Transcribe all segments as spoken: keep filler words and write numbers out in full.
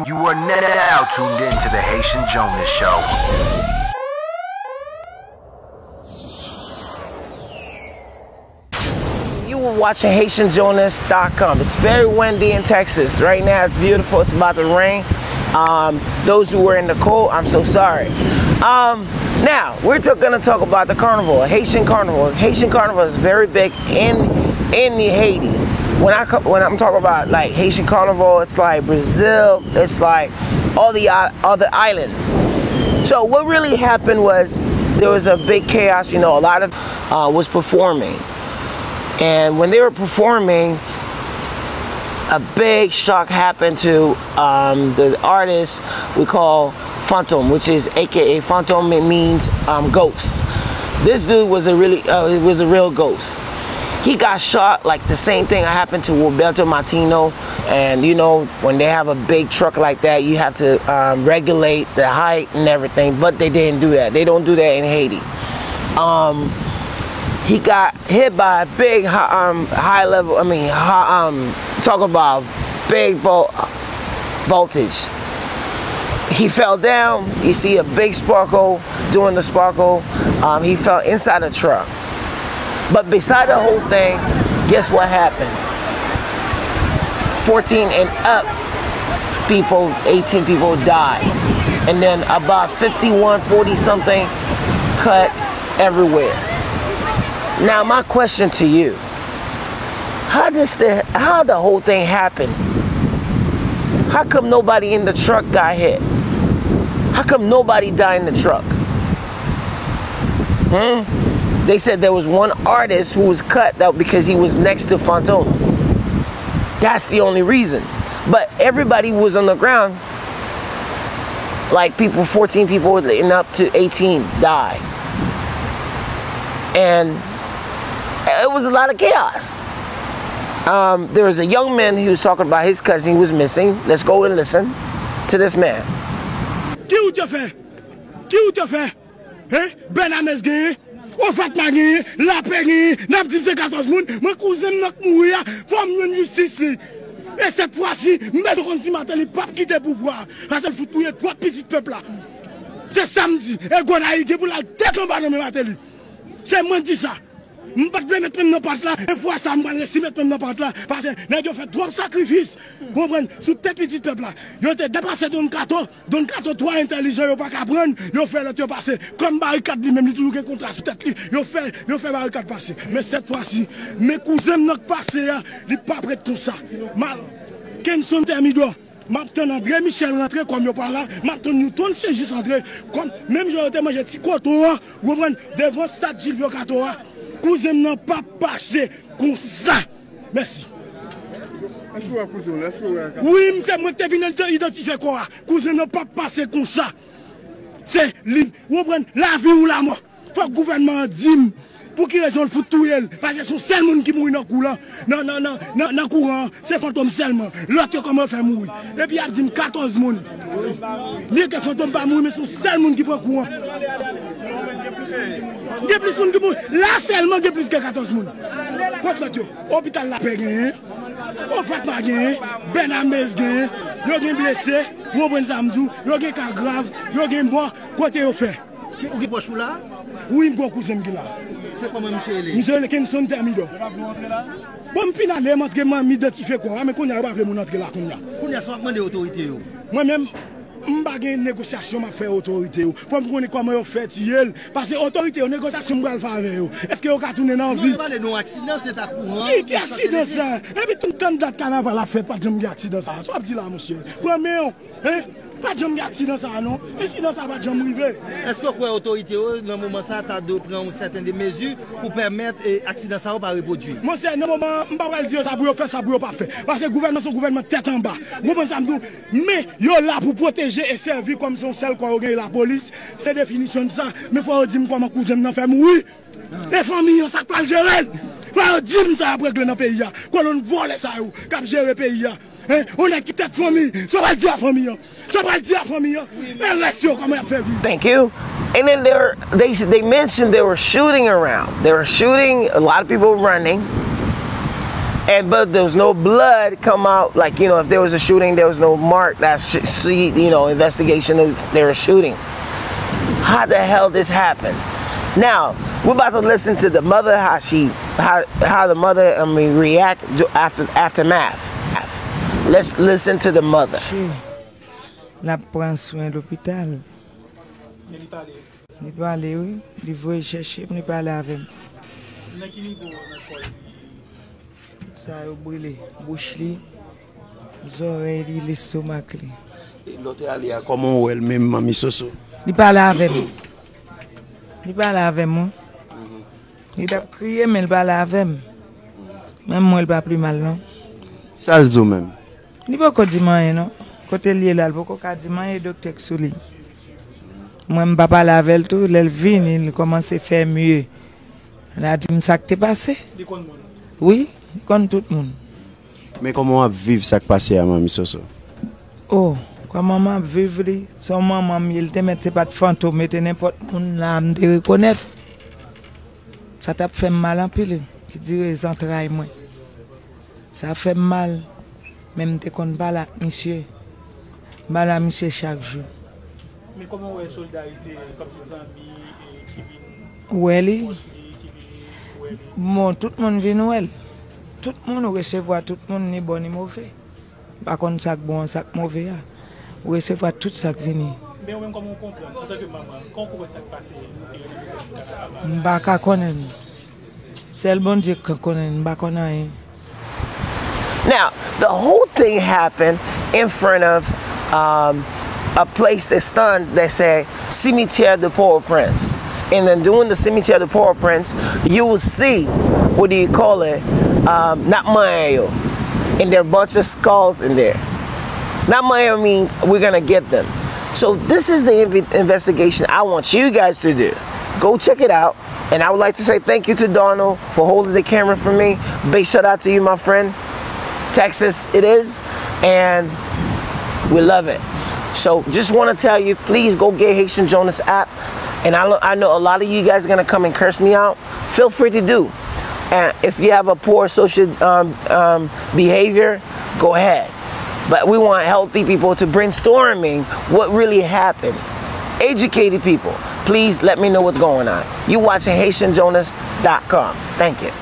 You are now tuned in to the Haitian Jonas Show. You are watching Haitian Jonas dot com. It's very windy in Texas. Right now, it's beautiful. It's about to rain. Um, those who were in the cold, I'm so sorry. Um, now, we're t- gonna talk about the carnival, Haitian carnival. Haitian carnival is very big in in Haiti. When I co- when I'm talking about, like, Haitian carnival, it's like Brazil, it's like all the uh, other islands. So what really happened was there was a big chaos. You know, a lot of uh, was performing, and when they were performing, a big shock happened to um, the artist we call Fantom, which is A K A Fantom. It means um, ghost. This dude was a really, uh, it was a real ghost. He got shot like the same thing that happened to Roberto Martino. And you know, when they have a big truck like that, you have to um, regulate the height and everything. But they didn't do that. They don't do that in Haiti. Um, he got hit by a big um, high level. I mean, high, um, talk about big vol- voltage. He fell down. You see a big sparkle doing the sparkle. Um, he fell inside a truck. But beside the whole thing, guess what happened? fourteen and up people, eighteen people died. And then about fifty-one, forty something cuts everywhere. Now, my question to you, how does the how the whole thing happen? How come nobody in the truck got hit? How come nobody died in the truck? Hmm? They said there was one artist who was cut out because he was next to Fantom. That's the only reason. But everybody was on the ground. Like people, fourteen people and up to eighteen died. And it was a lot of chaos. Um, there was a young man who was talking about his cousin who was missing. Let's go and listen to this man. Ki ou te fè? Ki ou te fè? Hein? Bènamès genyen, Ofatma genyen, Lapè genyen, n ap di m se katòz moun, mwen kouzen m nan k mouri a, fò m jwenn jistis li. E sèt fwa si, m bezwen konn si Martelly p ap kite pouvwa a, paske l fout touye twòp pitit pèp la. Se sa m di, e Gonayiv gen pou l al tèt anba nan men Martelly. Se mwen k di sa. M pa t vle met men m nan pat la, e fwa sa a m pral resi met men m nan pat la, paske nèg yo fè twòp sakrifis, konprann, sou tèt pitit pèp la. Yo te depase Don Kato, Don Kato twò entèlijan, yo pa ka pran l, yo fè lòt yo pase. Kòm Barikad li menm, li toujou gen kontra sou tèt li, yo fè, yo fè Barikad pase. Men sèt fwa si, men kouzen m nan k pase a, li p ap ret konsa. Mal, Kenson Thermidor, m ap tann André Michel rantre kòm yo pa la, m ap tann Newton Saint Juste rantre kòm, menm jan yo te manje ti koton an, ou konprann, devan stad Jilvyo Kato a, kouzen m nan p ap pase konsa. Mèsi. Èske w wè kouzen w la? Èske w wè kaka? Wi, m se mwen ki te vin idantifye kò a. Kouzen nan p ap pase konsa. Se li, ou konprann, lavi ou lamò. Fòk gouvènman an di m pou ki rezon l fout touye l. Paske se yon sèl moun ki mouri nan kou lan, nan, nan, nan, nan, nan kouran an, se Fantom sèlman. Lòt yo kòman yo fè mouri? Epi y ap di m katòz moun. Byen ke Fantom pa mouri, men se yon sèl moun ki pran kou an. Gen plis moun ki mouri. La sèlman gen plis ke katòz moun. Kot lòt yo? Opital Lapè genyen. Ofatma genyen. Bènamez genyen. Yo gen blese. Ou konprann sa m di w? Yo gen ka grav. Yo gen mò. Kote yo fè? Ki, ou gen pwòch ou la? Wi, m gen yon kouzen m ki la. Se kòman misye rele? Misye rele Kenson Thermidor. Bon, m fin ale, m antre, m, m idantifye kò a, men kounye a yo pa vle moun antre la kounye a. Kounye a, sa w ap mande otorite yo? Mwen menm, m pa gen negosyasyon m ap fè otorite yo. Fò m konnen kòman yo fè tiye l. Paske otorite yo, negosyasyon m pral fè avè yo. Èske yo ka tounen nan vi? Non, yo pale de yon aksidan, se ta kouran. Ki, ki aksidan sa? Epi tout tann dat kanaval ap fèt, pa t janm gen aksidan sa. Sa w ap di la, monchè? Pran men w. Hein? Pa t janm gen aksidan sa a non. Ensidan sa a pa t janm rive. Èske w kwè otorite yo nan moman sa a ta dwe pran yon sèten de mezi pou pèmèt, eh, aksidan sa yo pa repwodui? Monchè, nan moman an, m pa pral di yo sa pou yo fè, sa pou yo pa fè. Paske gouvènman se yon gouvènman tèt anba. Ou konprann sa m di w? Men yo la pou pwoteje e sèvi kòm se yon sèl kò yo genyen, lapolis. Se definisyon de sa. Men fò yo di m kòman kouzen m nan fè mouri. E fanmi an, sa k pral jere l? Fò yo di m sa y ap regle nan peyi a. Kolonn vòlè sa yo k ap jere peyi a. Hein? Yon nèg ki tèt fanmi. Sa w pral di a fanmi an? Sa w pral di a fanmi an? E rès yo, kòman y ap fè viv? Thank you. And then there, they they mentioned they were shooting around. They were shooting, a lot of people running. And but there was no blood come out. Like, you know, if there was a shooting, there was no mark that sh- see, you know, investigation, it was, they were shooting. How the hell this happened? Now, we're about to listen to the mother, how she, how, how the mother, I mean, react to after aftermath. Let's listen to the mother. Che, l ap pran swen lopital. Men li pale. Li pale, wi. Li voye chèche m, li pale avè m. Nan ki nivo nan kò l li? Sa yo brile bouch li, zòrèy li, lestomak li. E lè w te ale a, kòman w wè l menm, Manmi Soso? Li pale avè m. Li pale avè m, wi. Li t ap kriye, men l pale avè m. Menm mwen, l pa pi mal, non. Sa l di w menm? Li poko di m anyen, non. Kote l ye la, l poko ka di m anyen, doktè k sou li. Mwen, m pa pale avè l tou. Lè l vini, li kòmanse fè mye. L a di m sa k te pase. Li konn moun? Wi, li konn tout moun. Men kòman w ap viv sa k pase a, Manmi Soso? O, kòman m ap viv li? Se yon manman m ye, li te mèt se pa t fantom, mete nenpòt moun la, m te rekonèt. Sa t ap fè m mal anpil, ki dire zantray mwen. Sa fè m mal, men m te konn pale ak misye. M pale ak misye chak jou. Men kòman w wè solidarite, kòmsi zanmi, e, ki vin Ou wè li? Pwòch li, ki vin wè li? Bon, tout moun vin wè l. Tout moun, ou resevwa tout moun, ni bon ni move. M pa konn sa k bon, sa k move a. Ou resevwa tout sa k vini. Men ou menm, kòman w konprann, antanke manman, kòman w konprann sa k pase nan peyi an nan zòn Kanal Ava? M pa ka konnen. Sèl Bondye k ka konnen, m pa konn anyen. Now, the whole thing happened in front of um, a place that stands that say Cimetière de Port-au-Prince. And then during the Cimetière de Port-au-Prince, you will see, what do you call it? Um, not mayo. And there are a bunch of skulls in there. Not mayo means we're gonna get them. So this is the inv- investigation I want you guys to do. Go check it out. And I would like to say thank you to Donald for holding the camera for me. Big shout out to you, my friend. Texas it is, and we love it. So just want to tell you, please go get Haitian Jonas app. And I, lo- I know a lot of you guys are going to come and curse me out. Feel free to do. And if you have a poor social um, um, behavior, go ahead. But we want healthy people to brainstorming what really happened. Educated people, please let me know what's going on. You watching Haitian Jonas dot com. Thank you.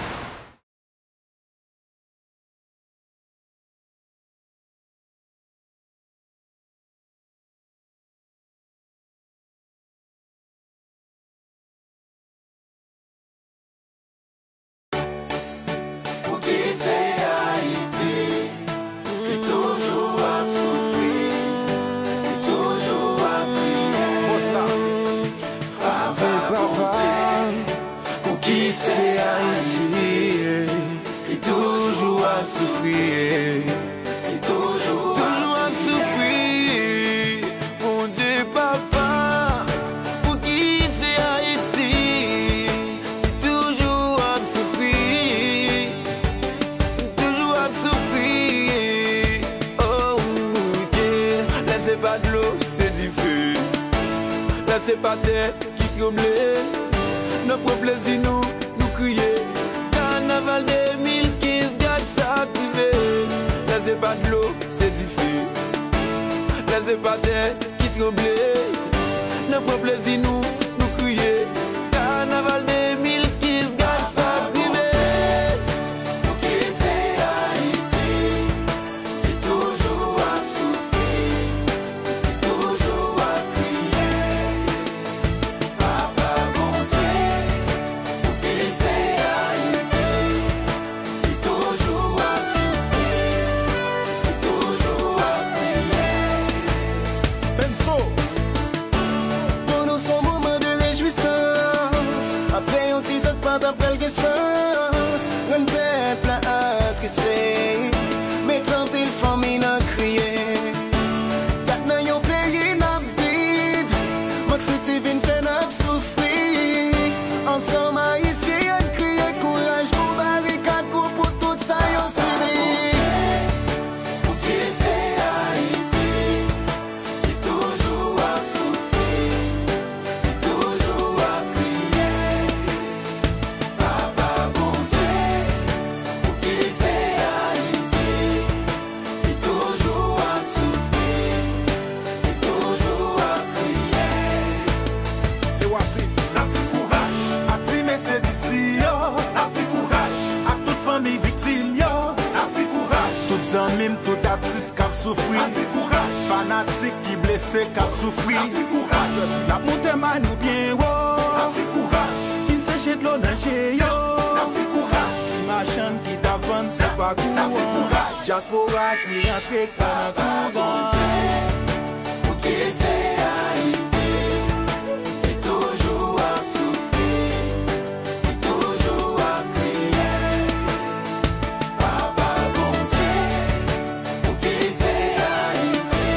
Pouki se Ayiti ki toujou ap soufri, ki toujou ap kriye? Papa Bondye, pouki se Ayiti ki toujou ap soufri, ki toujou ap soufri? Bondye papa, pouki se Ayiti ki toujou ap soufri, toujou ap soufri? Oh, yeah. Lè se pa dlo, se dife. Lè se pa tè ki tranble. N ap pran plezi nou, nou kriye. Kanaval de mil kenz, gad sa k rive. Lè se pa dlo, se dife. Lè se pa tè ki tranble. N ap pran plezi nou, nou kriye. Kanaval de mil kenz, gad sa k rive. Pouki se Ayiti ki toujou ap soufri, ki toujou ap kriye? Papa Bondye, pouki se Ayiti ki toujou ap soufri, ki toujou ap kriye? Benzo. Pou nou se yon moman de rejwisans, ap Fanatik ki blese, k ap soufri. N ap moute may nou byen wo. Vin seche dlo nan je yo. Ti machann ki t ap vann sou pakou an. Dyaspora ki rantre kwè nan kouran. Pou ki se Ayiti ki toujou ap soufri, ki toujou ap kriye. Papa Bondye, pou ki se Ayiti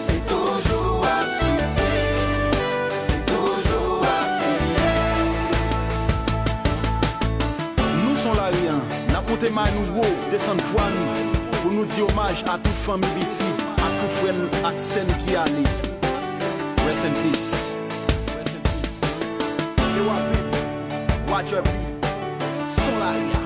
ki toujou ap soufri, ki toujou ap kriye. Nou son lari an, n ap moute may nou wo, desann vwa nou, pou nou di omaj a tout fanmi Bisi, a tout frè n ak sè n ki ale. Rest in peace. Yo, Roger B, son lari an.